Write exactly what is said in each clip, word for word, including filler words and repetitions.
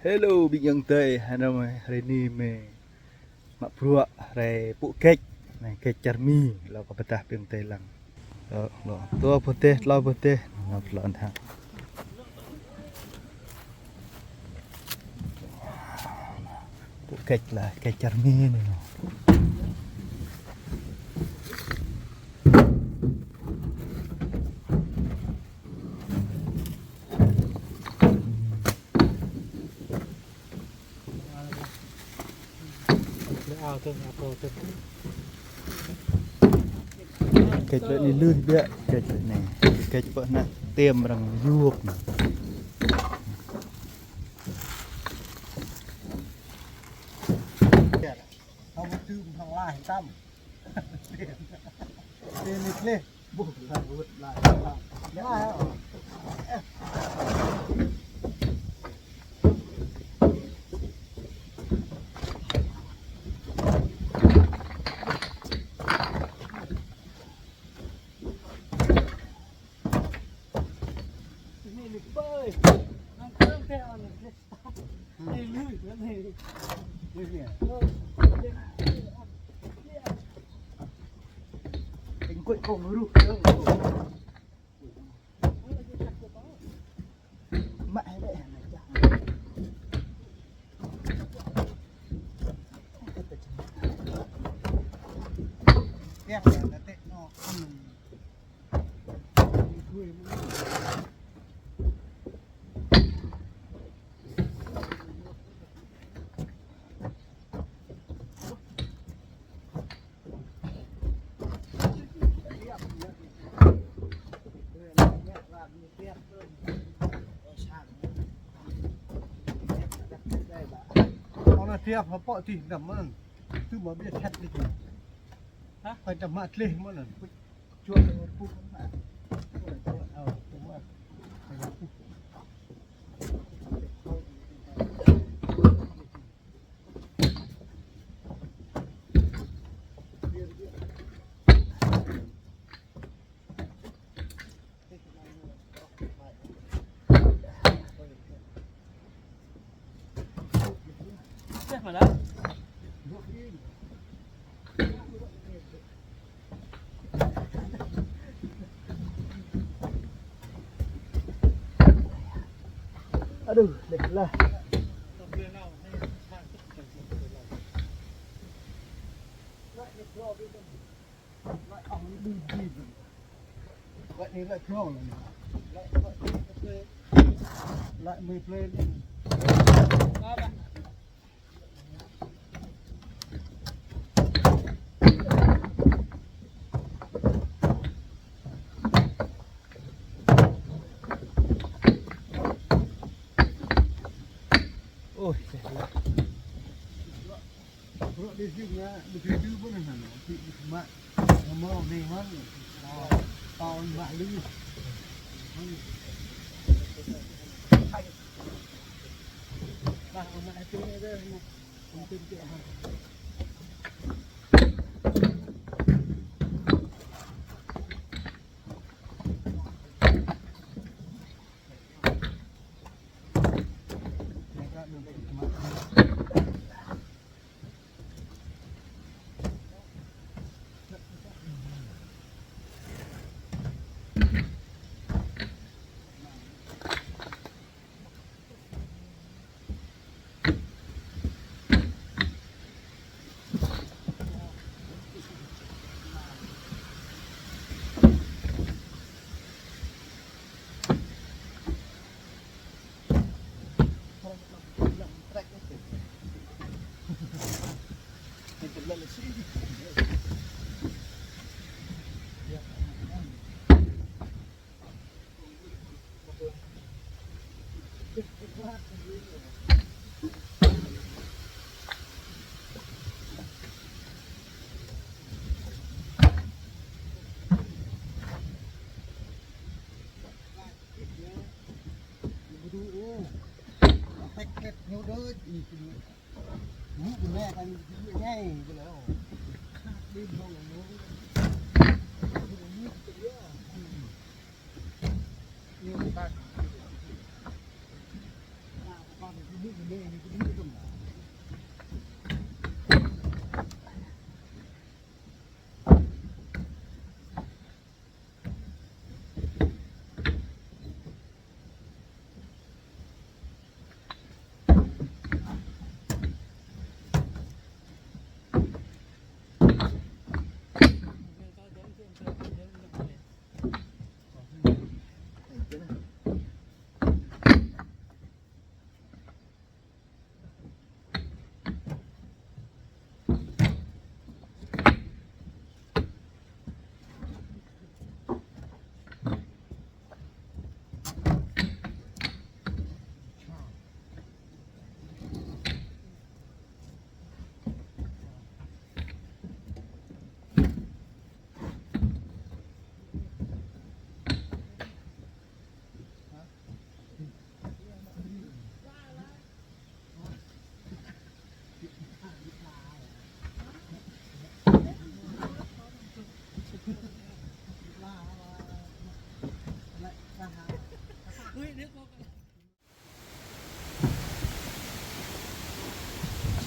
Hello, ƀing ayŏng adơi, hrơi anai, hrơi anai mơi mă bruă rai pŭ gĕč. Anai gĕč čar Mi, lŏ kơ pơdah ƀing adơi lăng. Lŏ, lŏ. Dua boh deh, klâo boh deh. Anŭn lŏ anŭn hă. Pŭ gĕč lah, gĕč čar Mi anai. Gĕč lĕ anai lui biă, gĕč lĕ anai. Gĕč pơ anai tiêm arăng yŭk anai. Tao mă tưm hăng lai tăm. Tiêm. Tiêm lip lip. Buh, lai wơ̆t, lai, lai. Lai, oh. Eng kuit kông ruh. Mă hai bĕ. Pĕ, pĕ, pĕ, pĕ, no. Ona tiap hapok ti dam man. Tu ma bia chat ti. Hah? Pai dam ma tleh man. Jual puk ma. Oh, tu ma. Aduh, leh lah. Lại mười play đi. Ôi, bruă đi jing ya, mơ̆ng tui ƀơi anai, tui mă, mă mơ̆ng anai mơ̆n, tao mă lui. Bah, mă tui anai deh, mă, mă tui anai.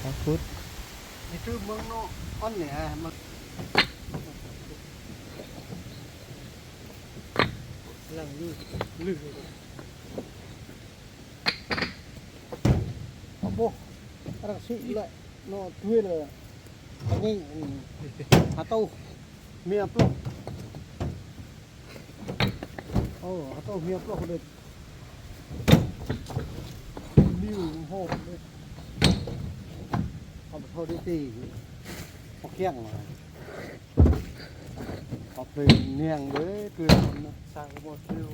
Sa phút. Đi trừ mương nô ăn nè, à, mà. Lăng lư, lư. Ơ, bố, arăng sĭ lĕ, nô tui lĕ, anai, hơtŭ, mia pluh. Ơ, hơtŭ mia pluh đĕt. Niu hôp đĕt. Hơp thâo đĕt tĭ. Pơkiăng. Hơp niang đĕt, tui. Sa kơ mô triu,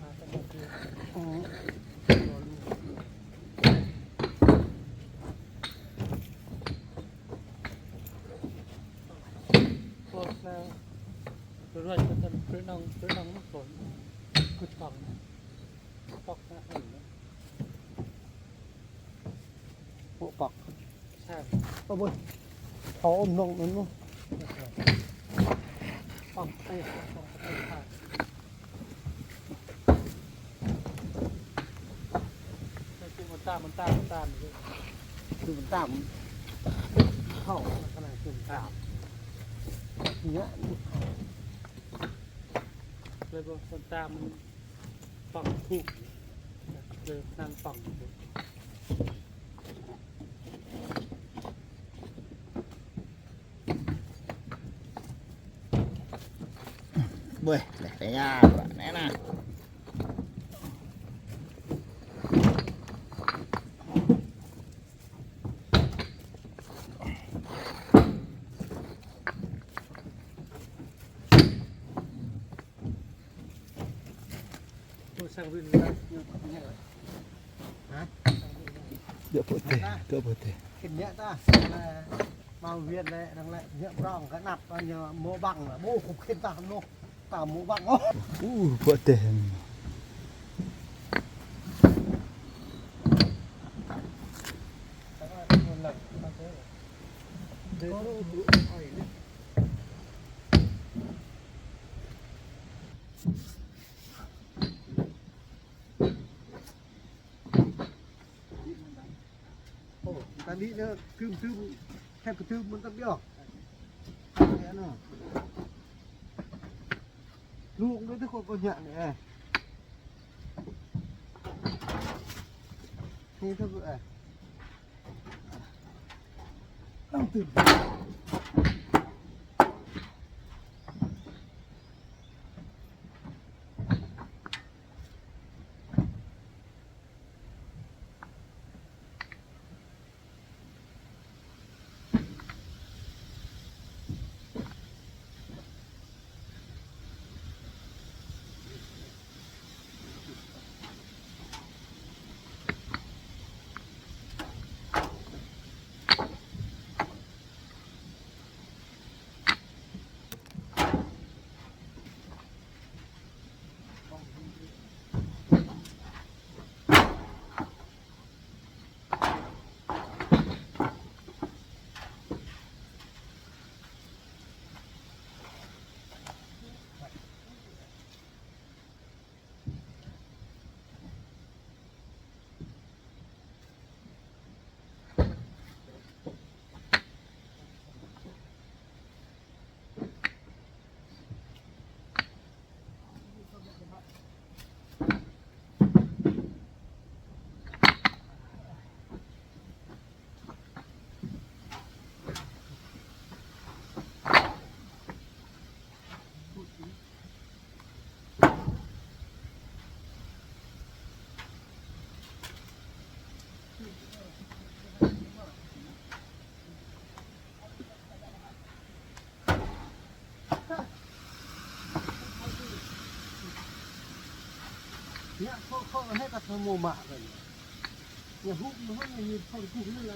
sa kơ mô triu. Ơ. Kơt na, kơt ruai kơt na, kơt nong, kơt nong mơ̆n kơt. Kơt pŏk. Pŏk na hăng na. Pŏk pŏk. Sa. Ơ bơi. Thâo ôm nong anŭn mơ̆n. Pŏk, ơ, pŏk, pŏk, pŏk, pŏk. Mơ̆n ta, mơ̆n ta, mơ̆n ta. Mơ̆n ta. Thâo, kơnang mơ̆n ta. Ñă. Lĕ mơ̆n ta mơ̆n păng thŭk. Lĕ kơnang păng thŭk. Bơi, lĕ tê ya, anai na. Ơ, sang Việt Nam. Hả? Dŏ pơtê, dŏ pơtê. Khĭn ñă ta, mâo Việt lĕ, arăng lĕ, ñă prong, kơ anăp, ñu mơ̆ băng, ƀu kŭp khĭn ta nô, ta mơ̆ băng, ôh. Ơ, pơtê. Ơ, ta đĭ nơ, kưm tưm, khĕp kơ tưm mơ̆n ta ƀiă. Lung đơi tơ kơ, kơ ñă anai, ơ. Anai tơ kơ, ơ. Lăng tưm. Khô, khô, hết ta khô mô mạ rồi. Nhà hút, nhà hút, nhà hút, không hút nữa là.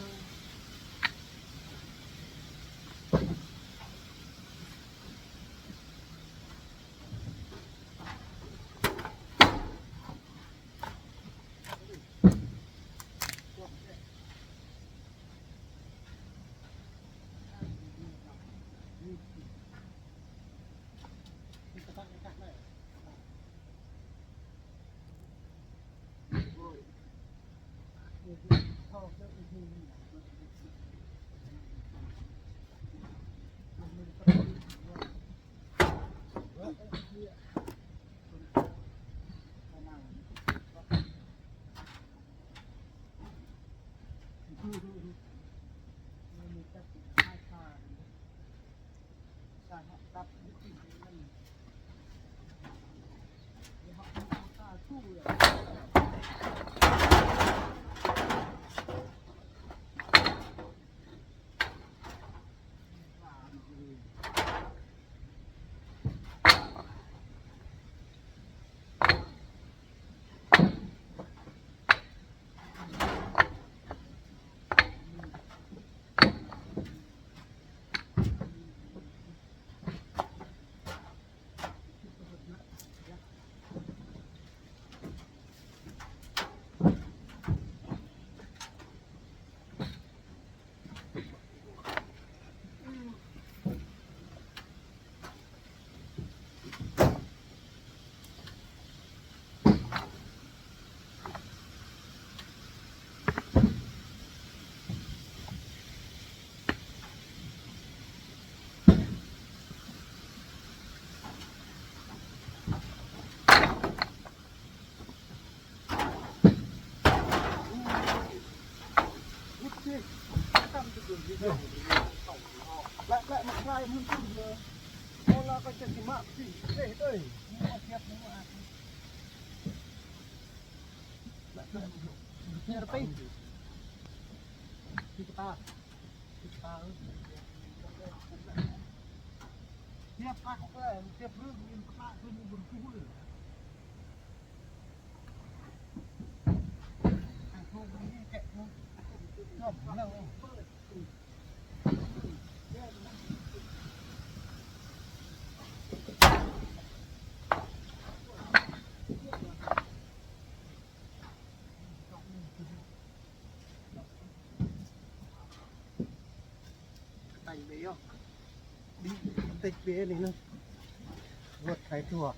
Lẹ, lẹ, mă rai mơ̆n tŭ yơh. Ôh, la kơ čơk mă pơsĭ. Ê, ơi. Lẹ, lẹ, lẹ, rơpê. Pơsĭ kơpal. Pơsĭ kơpal. Tiăp kăk kơ, tiăp rơ̆k, ñu kơpal, ñu bơrơkuh. Tanh bê yơh. Đi, têč bê anai nă. Vượt khai chùa.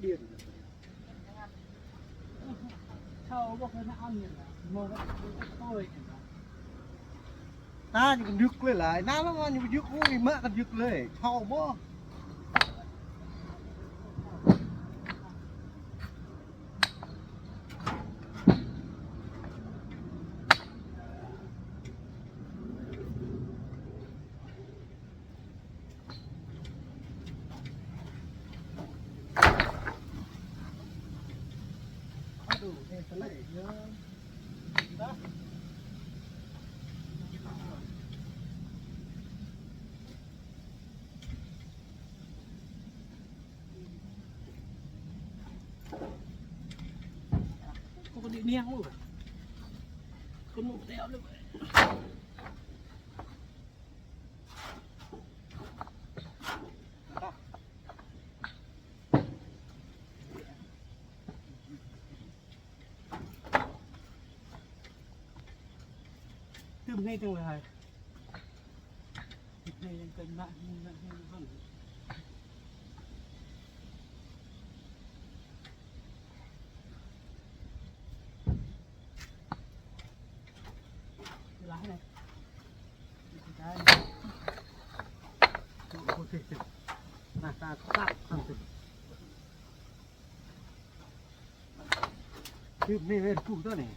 Điện. Ta ñu kơnơ̆ng lĕ lai, na lŏ ñu kơnơ̆ng ui mă kơnơ̆ng lĕ, thâo mơ̆. Aduh, eh, kena ya. Niang lu. Kơnuk teo lu. Tơm anai tơm lah. Tơm anai yang kơnuk mă, mă, mă, mă. Lah anai. Anai. Tơm anai. Nah, ta tap hăng tơm. Tơm anai wơr puh tơ anai.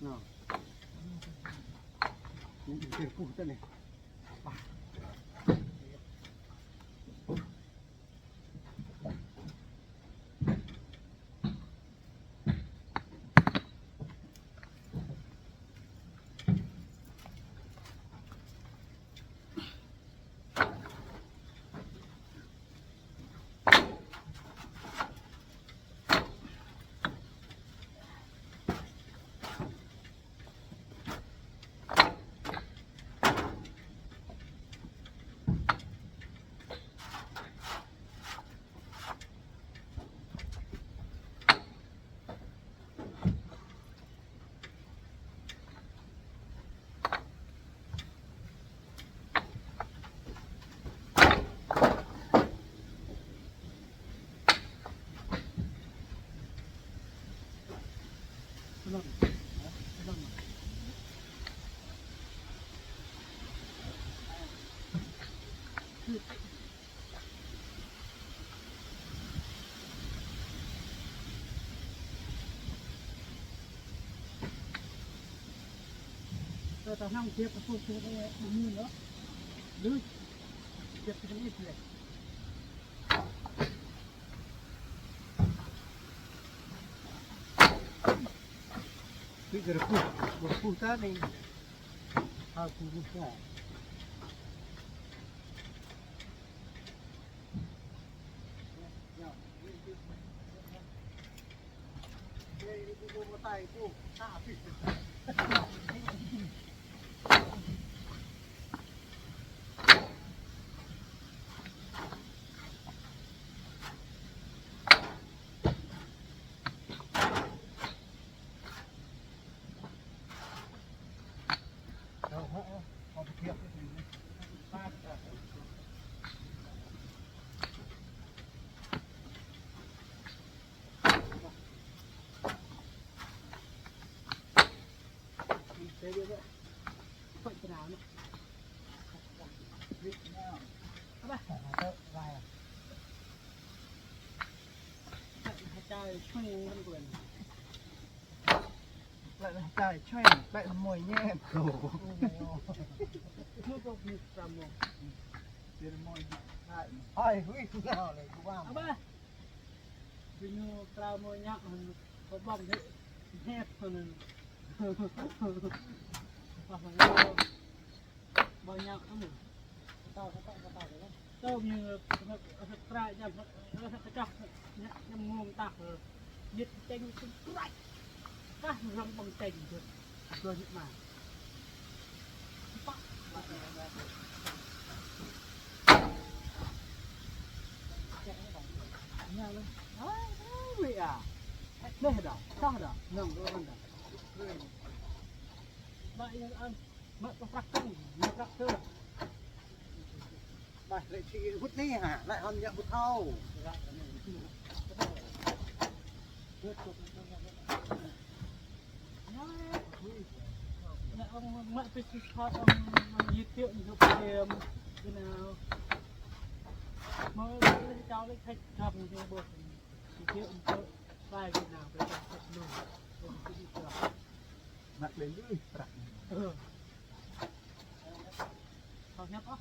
Nô. Wơr puh tơ anai. Wah. Tơ ta nang tiap aku tiap aku mui lo. Lui. Tiap kita ni tiap. Lui kơ aku, aku ta ni. Aku ta. Lại là chai chuen, lại môi nhẹ. Ai, hui, nào này, cô ba. Aba. Bini kra môi nhẹ, có bông thế. Nhẹ hơn. Bông nhẹ lắm. Tơm ñu, ơ, ơ, ơ, kra jam, ơ, ơ, kơčah, ñu, ñu mơ̆ng tah, ơ, nhiệt chêng tơm kra. Kah răng băng chêng tơm. Tơm nhiệt mă. Pă. Ñu lĕ. Ơ, ơ, ui a. Neh dah, sah dah. Nang, ơ, dah. Ba, ơ, ơ. Mă kơ prăk tơ̆ng, mă prăk tơ̆ng. Bah, lĕ či hŭt anai hă, lĕ hŏm ñă ƀu thâo. Lĕ ong mă pit sat ong, ong yit tiŏ ñu pơkem, you know. Mă lĕ čao lĕ thĕč dăm ñu ƀuh. Yit tiŏ ñu pơkem, ƀai you know, pơkem thĕč lu. Ong yit tiŏ. Mă lĕ lui prăk. Ơ. Thâo hiăp ôh.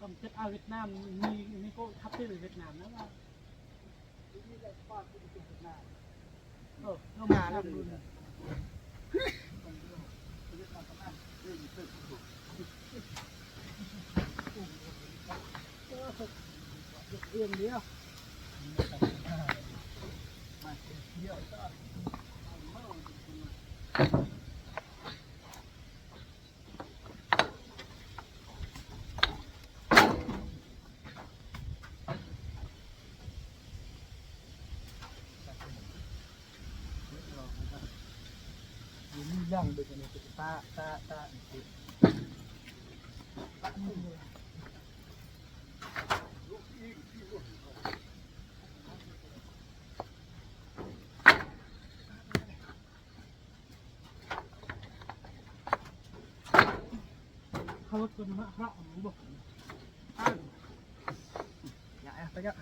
Kơ̆m čĕt a Việt Nam, mi, mi kô thap tê Việt Nam na. Ơ, kơ̆m čĕt a Việt Nam. Hawat ko nama hrak ambo. An. Ya, ya, tanya.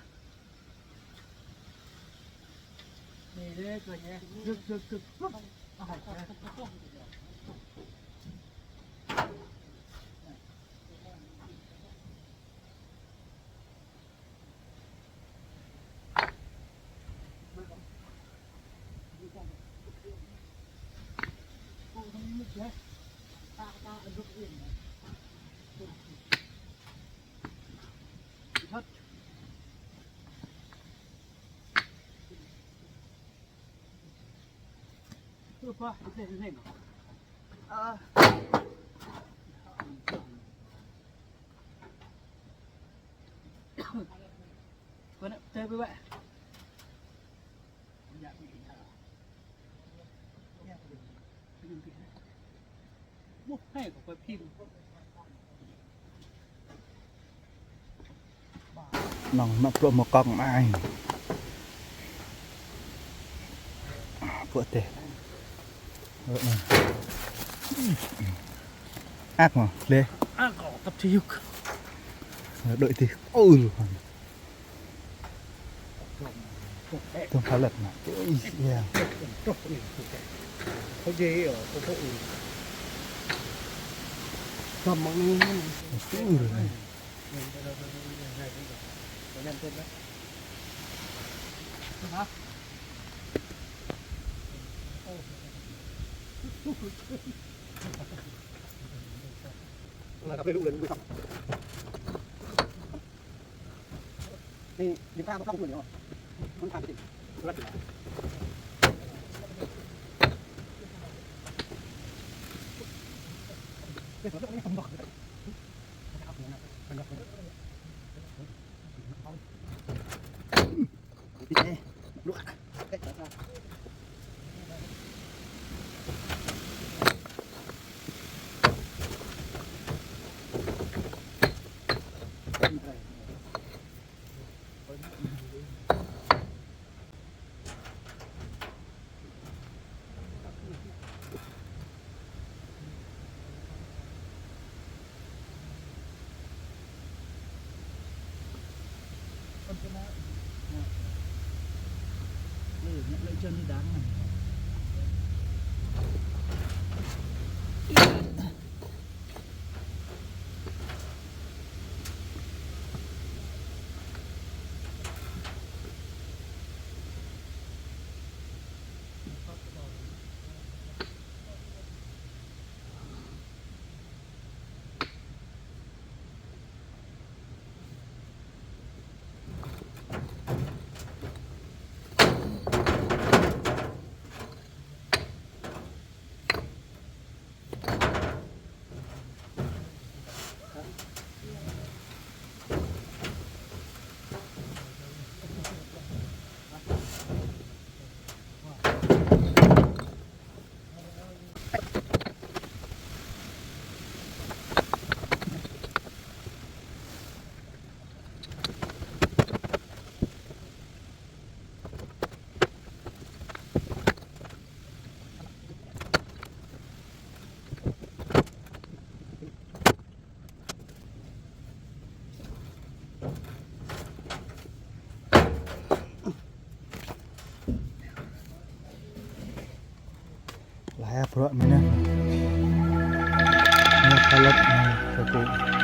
Nih, deh, tuh, ya. Duk, duk, duk. Plup. Ah, ya. Nong mă bruă mơkŏng mă ai. Bruă teh. Ăh, ăh. Ak mă, lĕ. Ak, oh, tăp čê yŭk. Đuaĭ tih. Ơ. Tơm pha lăt mă. Ui, ya. Ur. Laih bruă mơ̆n anai. Anai pha lăt anai, pha pô.